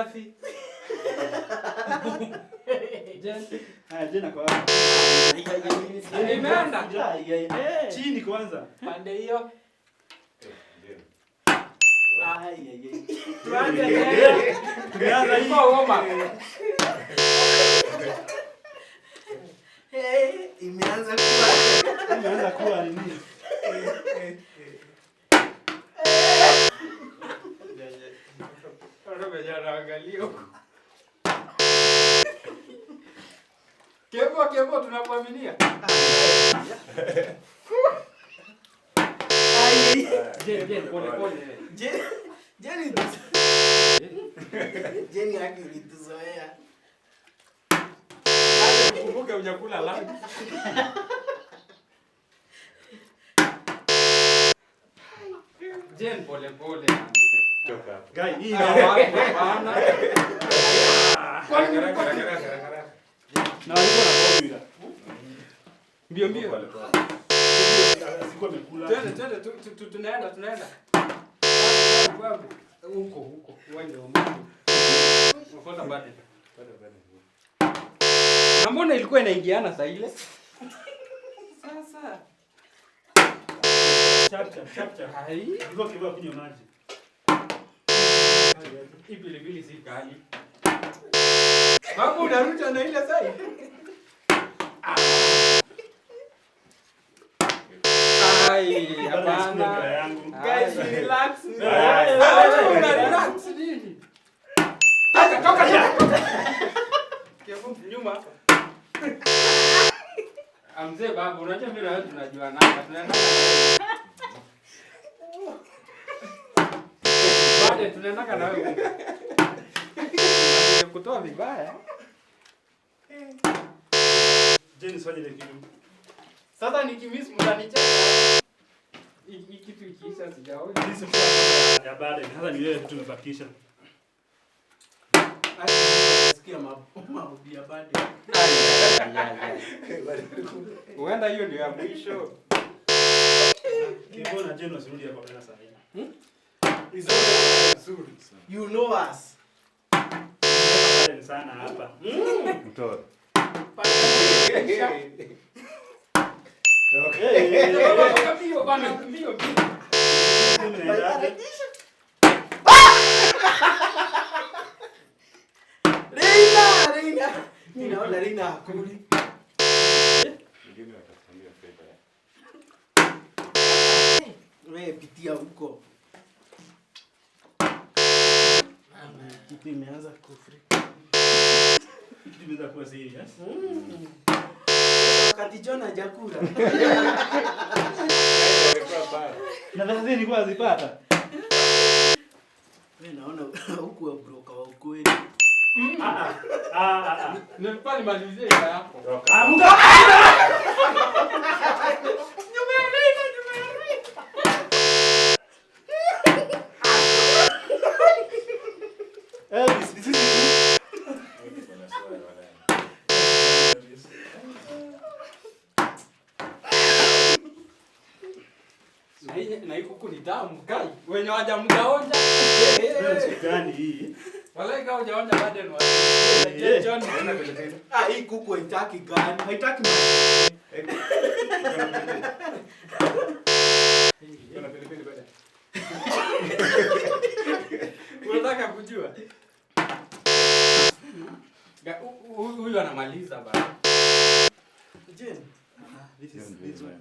Wapi? Jen. Haya, Jen ako wapi? Imeenda. Eh. Chini kwanza. Pande hiyo. Ai, ai, ai. Tuanze tena. Tumeanza hii. Ilikuwa warm up. Hey, imeanza kuwa. Imeanza kuwa nini? Anaangalia huko. Kevo, Kevo, tunakuaminia. Ai. Jen, Jen, pole pole. Jen, Jen yake ilituzoea. Kumbuke hujakula lunch. Jen, pole pole. Toka hapo. Guy, hii Ah, watu hapana. Haraka, haraka, haraka, haraka. Na walikuwa na formula. Mbio mbio. Pole pole. Sikuwa amekula. Twende twende tunaenda tunaenda. Huko huko. Uende wa Mungu. Unafuata bado. Pole pole. Na mbona ilikuwa inaingiana saa ile? Sasa. Chap chap chap chap. Ai. Ilikuwa kidogo kunywa maji. Hii pilipili si kali. Babu unarusha na ile sai. Ai, hapana. Yangu. Guys, relax. Ah, una relax nini? Toka toka toka. Kevo nyuma hapa. Mzee babu, unajua mimi na wewe tunajuana hapa. Tunaenda. Bado tunaendaka na wewe. Kutoa vibaya. Jeni usifanye ile kitu. Sasa nikimiss mtanicheka. Hii kitu ikiisha sijaona. Hii si ya baada. Sasa ni wewe tumebakisha. Sikia maombi ya bado. Huenda hiyo ndio ya mwisho. Kevo na Jeni wasirudi hapa tena saa hii. You know us. Baada sana hapa. Mtoro. Toka. Hey, Mbio bana, mbio mbio. mimi naenda. Reina, Reina. Mimi naona Reina hakuli. Wengine watafanyiwa favor. Wewe pitia huko. Kitu imeanza kufri. Kitu imeanza kuwa serious. Wakati John hajakula. Na 30 nilikuwa nazipata. Wewe naona huku wa broker wa ukweli. Ah ah ah. Nilikuwa nimalizie ile yako. Toka. Ah, muka. Nyuma ya Reina, nyuma ya Reina. Elvis, this is Kuna swali wala. Na hii kuku ni tamu kai. Wenye hawajamgaonja. Gani hii? Walai kama hujaonja bado ni wa. Eh. John. Unaona pilipili? Ah, hii kuku haitaki gani? Haitaki Eh, kuna pilipili? Kuna pilipili bado? Unataka kujua? Huyu anamaliza bana. Jane. This is this one.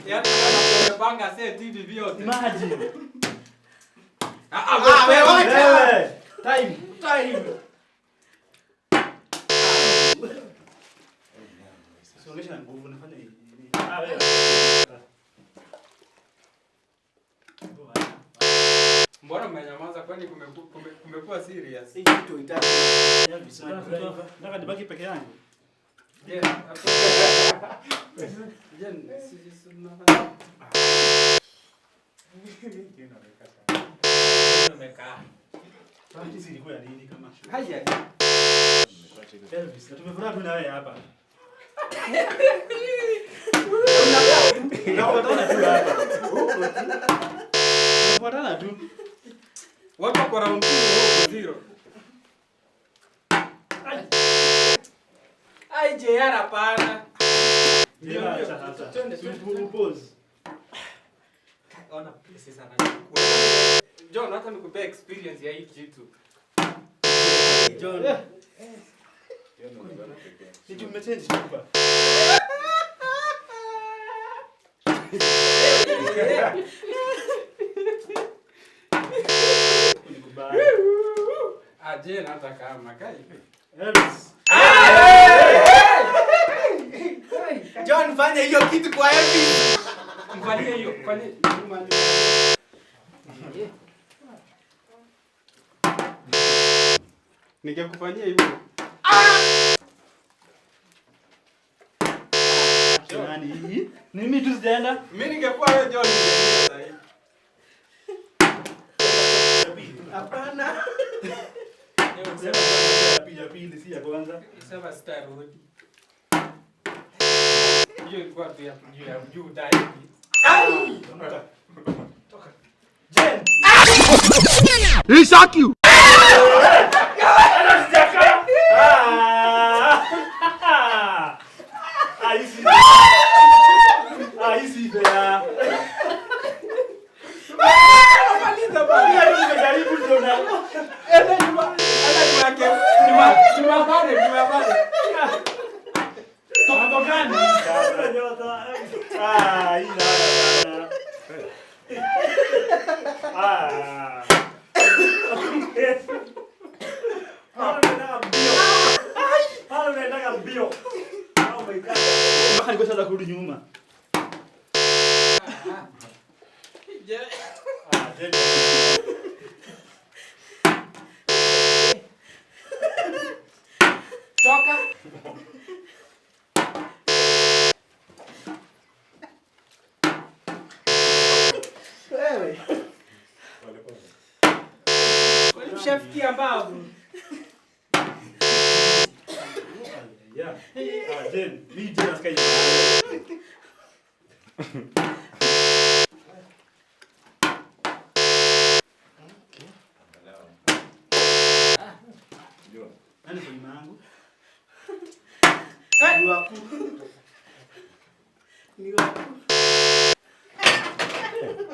Yaani amepanga set hivi vyote. Imagine. Ah, ah, Ah, wewe wewe wacha. Wewe. Time. Time. Usionyeshe na nguvu nafanya hivi. Ah, wewe. Mbona mmenyamaza kwani kumekuwa serious? Hii kitu haitaki. Nataka nibaki peke yangu. Jen, Jen, si unafanya. Umekaa. Practice ilikuwa ya nini kama shule? Haya. Elvis, na tumefurahi tu na wewe hapa. Tunafuatana tu hapa. Tunafuatana tu. Watu wako round 2, wako 0. JR hapana. Ndio, Ndio, acha sasa. twende, twende, twende. Pause. Ona pieces anachukua. John, hata nikupea experience ya hii kitu. John. Hiyo ndio umebaki peke yako. Ni tumechange chupa. Unikubali. Ah, Jane hata kama kai. Elvis. John, fanya hiyo kitu kwa Elvis. Mfanyie hiyo, mfanyie. Ningekufanyia hivyo. Nani hii? Ni mimi tu sijaenda. Mimi ningekuwa wewe John ningeenda sahi. Hapana. Sema ya pili, ya pili si ya kwanza. Sema sitarudi. Hiyo ilikuwa tu ya kujua ya juu dai. Ai! Toka. Jen. He shock you. Hata sijakaa. Ah. Ah, hii si. Ah, hii si fair. Maliza bwana. Mimi nimejaribu ndio na. Enda nyuma, enda nyuma yake. Nyuma, nyuma pale, nyuma pale. Mambo gani? Ah, hii na. Ah. Pale unaenda mbio. Pale unaenda mbio. Oh my God. Mpaka nilikuwa sasa kurudi nyuma. Ah, Jen. Toka. Wewe. Pole pole. Ushafikia mbavu. Yeah. Ah, Jen, mimi Jen nasikia nyuma. Angalau. John. Nani kwa nyuma yangu? Ni waku. Ni waku.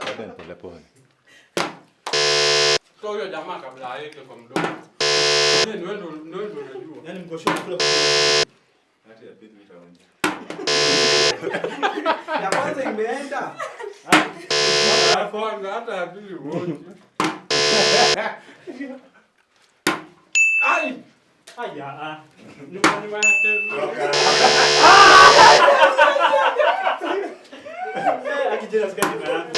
Bado ni pole pole. Toa huyo jamaa kabla aweke kwa mdomo. Wewe ndio ndio ndio unajua. Yaani mko sure kula kwa Hata ya pili utaonja. Ya kwanza imeenda. Ya kwanza hata ya pili uonje. Ai! Aya, ah. Nyuma nyuma yake. Eh, aki Jen nasikia nyuma yangu.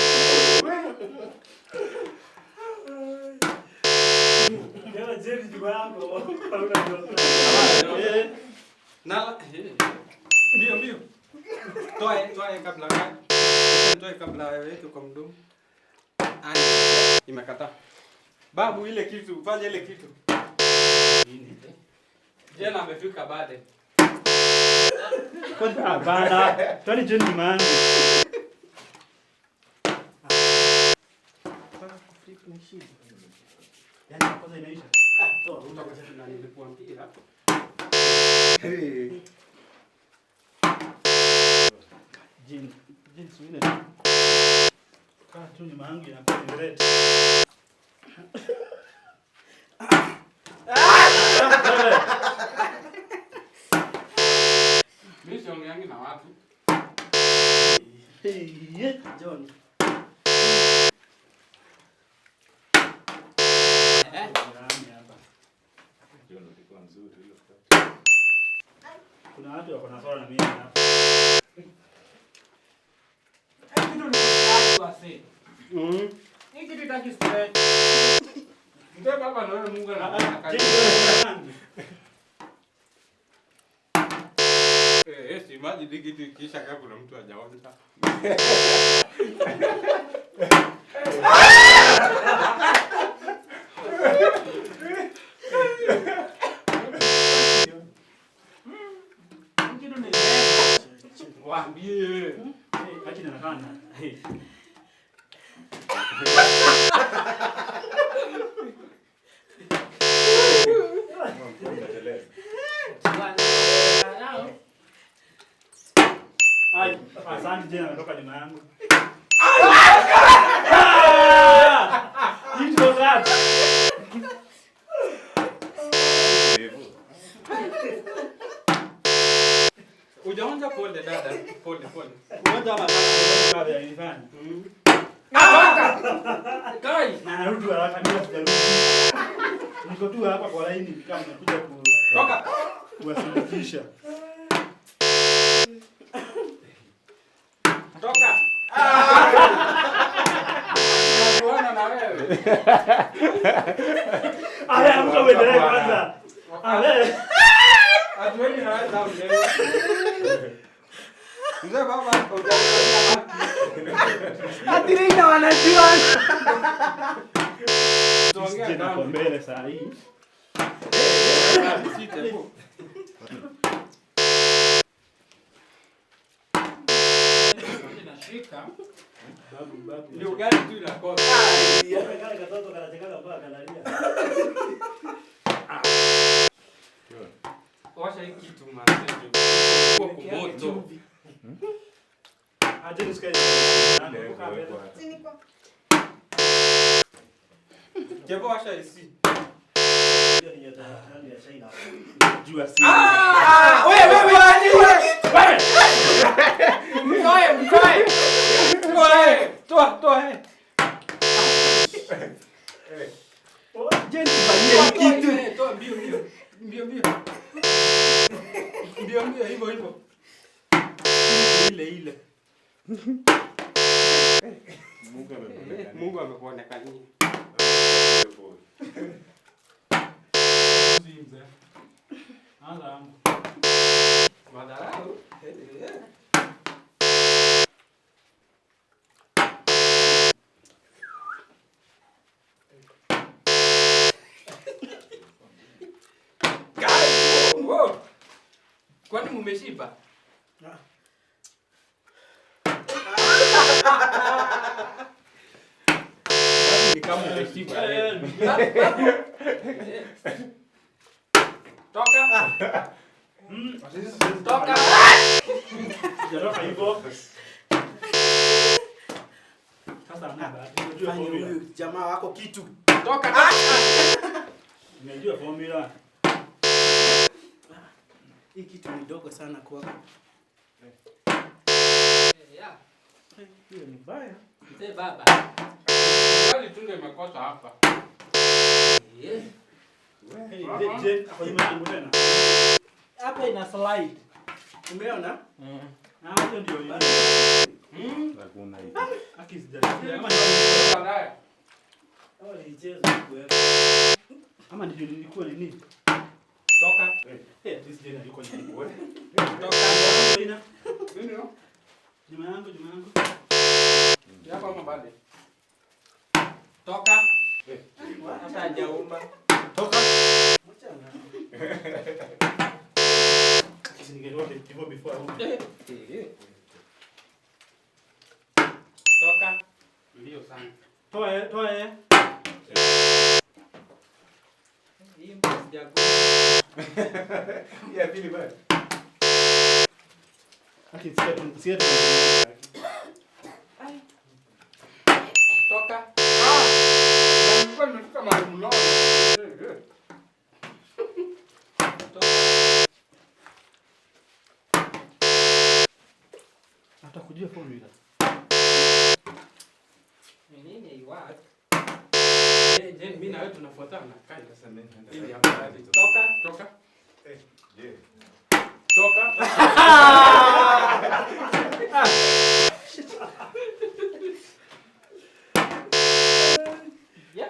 Jana Jen nyuma yangu. Hauna nyota. Eh. Na mbio mbio. Toe toe kabla gani? Toe kabla aweke kwa mdomo. Ai, imekataa. Babu ile kitu, fanya ile kitu. Nini? Jana amefika baadaye. Kwanza hapana. Twani Jen nyuma yangu. Mpaka kuflip ni shida. Yaani kwanza inaisha. Ah, toa. Na nilikuambia hapo. Hey. Jen, Jen suile. Kaa tu nyuma yangu inakuwa ni red. Mimi siongeangi na watu. Hey, yeah. John. Jirani hapa. John ulikuwa mzuri hiyo wakati. Kuna watu wako na swala na mimi hapa. Hii kitu ni kustretch wase. Hii kitu itaki stretch. Mzee baba naona Mungu anafanya kazi. Jen, wewe yangu. Eh, eh, si imagine hii kitu ikiisha kama kuna mtu hajaonja. Hii kitu ni Waambie. Eh, acha inaonekana. Hey. Kama mkono unateleza. Jane anatoka nyuma yangu. It was that. Hivyo. Ujaonja pole dada. Pole pole. Uwanja wa matatu ya nilifanya. Kai. Na narudi haraka bila sijarudi. Niko tu hapa kwa laini kama nakuja ku Toka. kuwasindikisha. Toka. Najuana na wewe. Aya, amka uendelee kwanza. Ale. Hatuendi na wewe down leo. Mzee baba hujafanya haki. Ati Reina wanajua. Tuongea Jane ako down. mbele saa hii. Sita hapo. Inashika. Babu, babu. Ndio gari tu inakosa. Kale katoto kanachekaga mpaka kanalia. Washa hii kitu man. Kwa kumoto. Ah, Jane usikae. Ile kuwekwa hata. Si niko. Jevo washa AC. Hiyo ni ya nani ya China. Jua si. Ah, Wewe wewe wewe. Wewe! Mtoe, mtoe. Mtoe. Toa, toa eh. Jane tufanyie kitu. Toa, toa mbio mbio. Mbio mbio. Mbio mbio hivyo hivyo. Ile ile. Mungu amekuonekania. Mungu amekuonekania. Mzee. Anza yangu. Madharau. Eh, eh. Guys, whoa, whoa. Kwani mumeshiba? Ni kama umeshiba. Eh. Toka. Toka. Sijatoka hivyo. Sasa hamna bahati. Unajua Fanya formula. huyu jamaa wako kitu. Toka. Unajua formula. Hii kitu ni dogo sana kwako. Yeah. Hiyo ni mbaya. Mzee baba. Bali tunde imekosa hapa. Yeah. Hey, Jane, ako nyuma yangu tena. Hapa ina slide. Umeona? Ah, hiyo ndio hiyo. Hakuna hivi. Aki sijasikia. Ama Baadaye. Hawa ni mchezo kuweka. ama ndio nilikuwa nini? Toka. Eh, this Jane alikuwa nyuma. Toka. Ina. Nini no? Nyuma yangu, nyuma yangu. Yako ama bado? Toka. Hata hajauma. Toka. Mchana. Aki ningetoka hivyo before. Toka. Mbio sana. Toa eh, toa eh. Hii mtu sijagusa. Ya pili bado. Aki sikia tu, sikia tu. Toka. Ah. Na nilikuwa nimefika mahali mnono. Toka. Atakujia formula. Ni nini iwak? Je, je, mimi na wewe tunafuatana. Kai. Sasa mimi naenda. Ili hapa. Toka, toka. Eh, je. Toka. Yeah.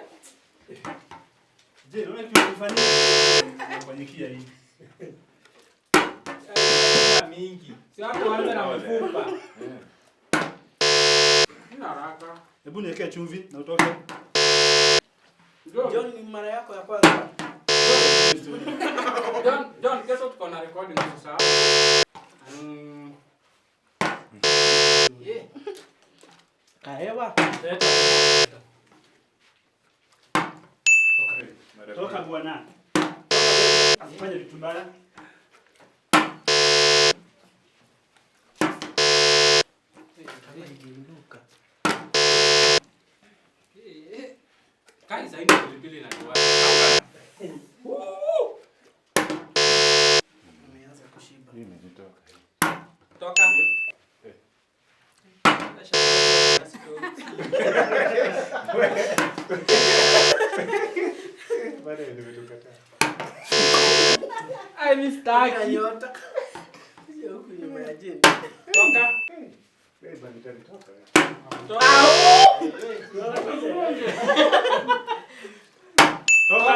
Je, unaona kitu kufanyia? Nafanyikia hii. Mingi. Si hapo anza na mfupa. Sina haraka. Hebu niwekee chumvi na utoke. John, John, ni mara yako ya kwanza. John, John, kesho tuko na recording sasa. Yeah. Kahewa. Leta. Mara Toka bwana. Asifanye vitu mbaya. Iliinuka. Kai sasa hivi pilipili inaniwasha. Ameanza kushiba. Hii imenitoka. Toka. Bado nimetukataa. Ai, mimi sitaki. Nyota. Sio huku nyuma ya jini. Toka. Eh, bana itanitoka. Toka. Toka.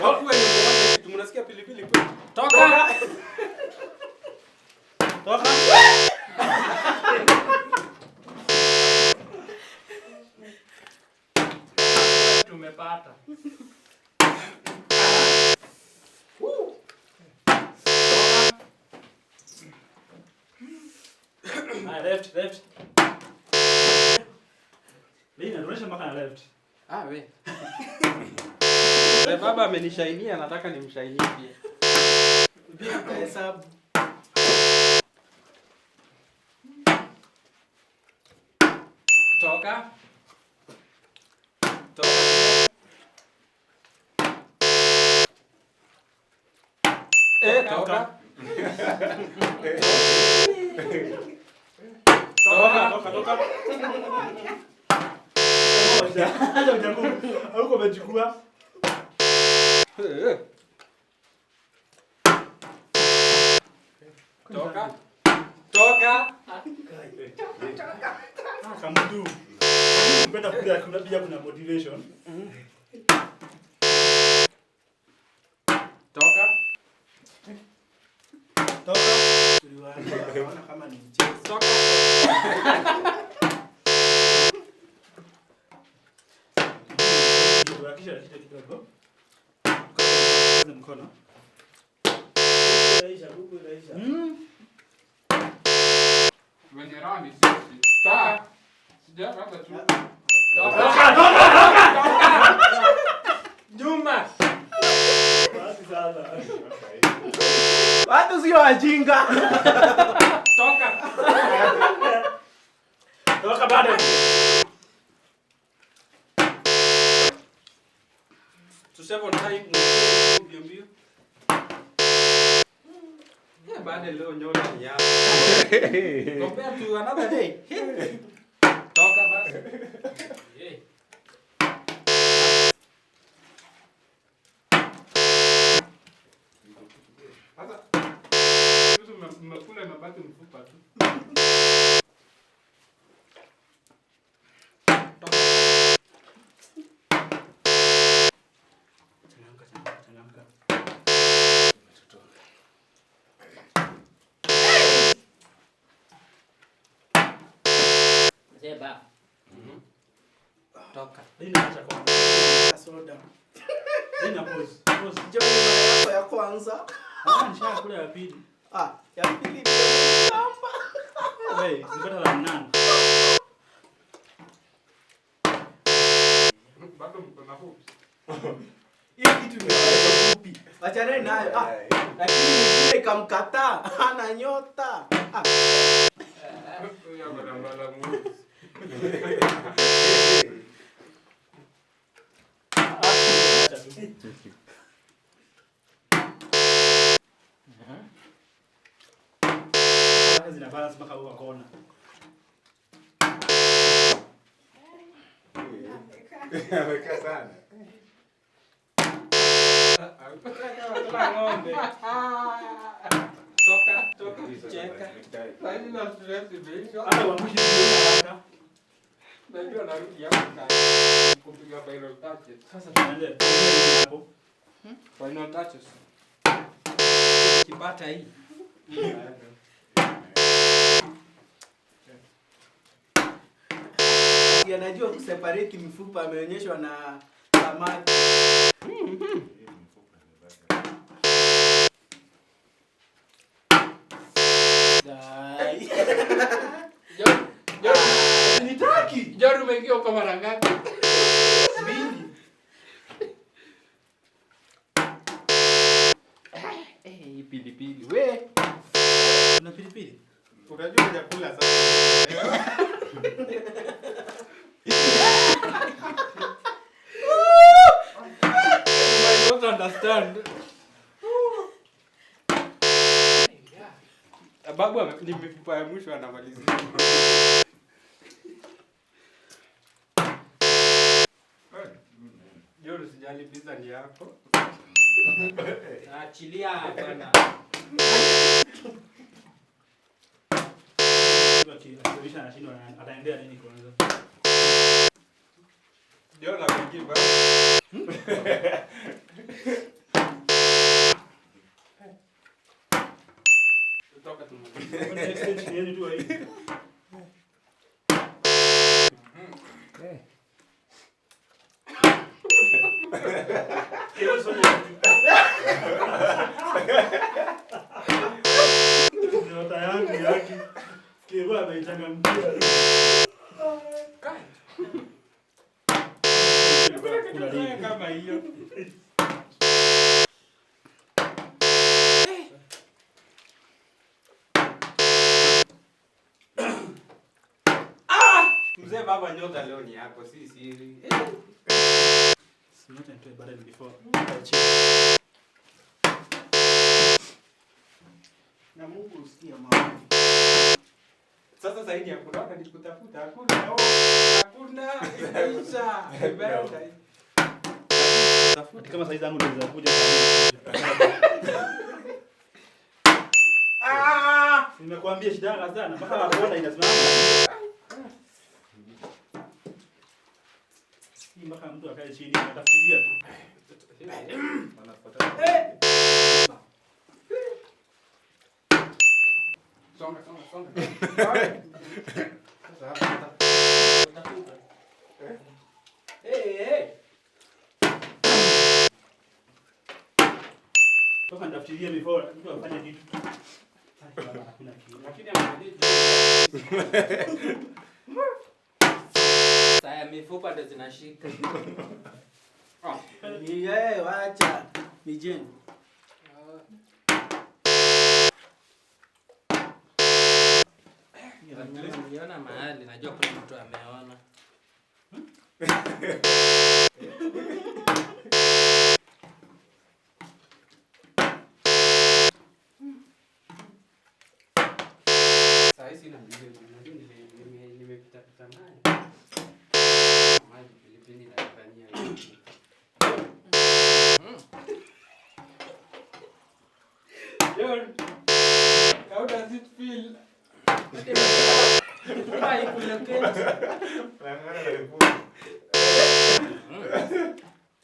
Watu wenye kuona kitu mnasikia pilipili kweli. Toka. Toka. Tumepata. Haya, left, left. Lina, tuonyeshe mpaka na left. Ah, we. Mzee baba amenishainia, nataka nimshainie pia. Pia tutahesabu. Toka. Toka. Eh, toka. Toka. Toka, toka. Acha ujakuwa. Huko umechukua. Eh. Toka. Toka. Ah, kamdu. Kupenda kula kuna pia kuna motivation. Toka. Toka. Tuliwaambia wakaona kama ni mchezo. Toka. Hakisha kitu kidogo. Mkono. Inaisha, huku inaisha. Wenye raha ni sisi. Toka. Sijapata tu. Toka. Toka. Nyuma. Basi sasa. Watu sio wajinga. Toka. Toka bado. To save on time, mbio mbio. Yeah, baada leo nyota ni yako. Compare to another day. Toka basi. Yeah. Sasa mmekula imebaki mfupa tu. Toka. Changamka, changamka, changamka. Mzee ba. Toka. Lina acha kwanza. Soda. Lina pause. Pause. John, mara yako ya kwanza. Ah, nishakula ya pili. Ah, ya pili. Hey, it's better than none. Bado mko na hopes. Hiyo kitu imekuwa fupi. Achana nayo. Ah, lakini mwingine ikamkataa. Ana nyota. Ah. Huyu hapa na mbala mweusi. Acha tu. Zina balance mpaka huko kona. Amekaa sana. Kama ng'ombe. Toka, toka, cheka. Sasa hivi na stress imeisha. Hata uangushi haraka. Najua narudi hapo kupiga final touches. Sasa tunaendelea hapo. Final touches. Kipata hii. Anajua kuseparate mifupa, ameonyeshwa na samaki. Dai. Nitaki. John, umeingia uko mara ngapi? Mbili. Eh, pilipili. We. Kuna pilipili? Unajua hujakula sasa. I don't understand. Babu ni mifupa ya mwisho anamalizia. John, usijali, pizza ni yako. Achilia bwana. Mtu akiisha anashindwa ataendea nini kwanza? John amegive up. Toka tumalize. Kwani next stage ni yenu tu hii. Hiyo sio nyota yangu yake. Kevo ameichangamkia. Kuna nini? Kama hiyo. Mzee baba, nyota leo ni yako, si siri. Si nyota nitoe barrel before. Na Mungu usikie maombi. Sasa saidi hakuna hata nikutafuta, hakuna. Oh, hakuna. Imeisha. Imeisha. Ati kama saizi zangu ndio zinakuja. Ah! Nimekuambia shida yako sana mpaka nakuona inasimama. Hii mpaka mtu akae chini anatafutilia tu. Wanafuatana. Songa, songa, songa. Sasa hapa. Utakufa. Eh, eh. Toka nitafutilia before mtu afanye kitu. Ai, baba, hakuna kitu. Lakini angalia. Saya mifupa ndo zinashika. Ni yeye, wacha. Ni Jane. Niliona mahali, najua kuna mtu ameona. Saa hizi sina mbio, unajua nimepita pita naye. Maji pilipili na nifanyia hivi. John, how does it feel? Mifupa haikulocate. Unang'ang'ana na mifupa.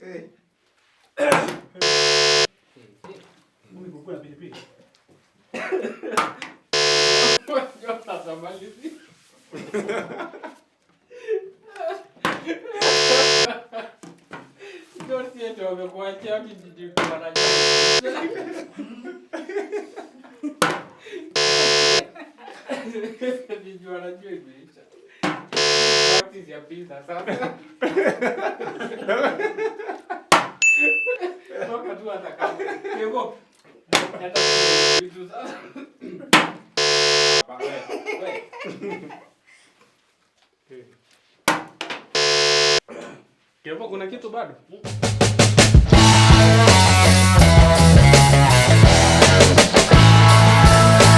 Eh. Mimi kukula pilipili. John atamalizia. John si eti wamekuachia kijiji kwa na Kijiji wanajua imeisha. Practice ya pizza sasa. Toka tu atakapo. Kevo. Nataka vitu sasa. Hapa, we, we. Kevo, kuna kitu bado?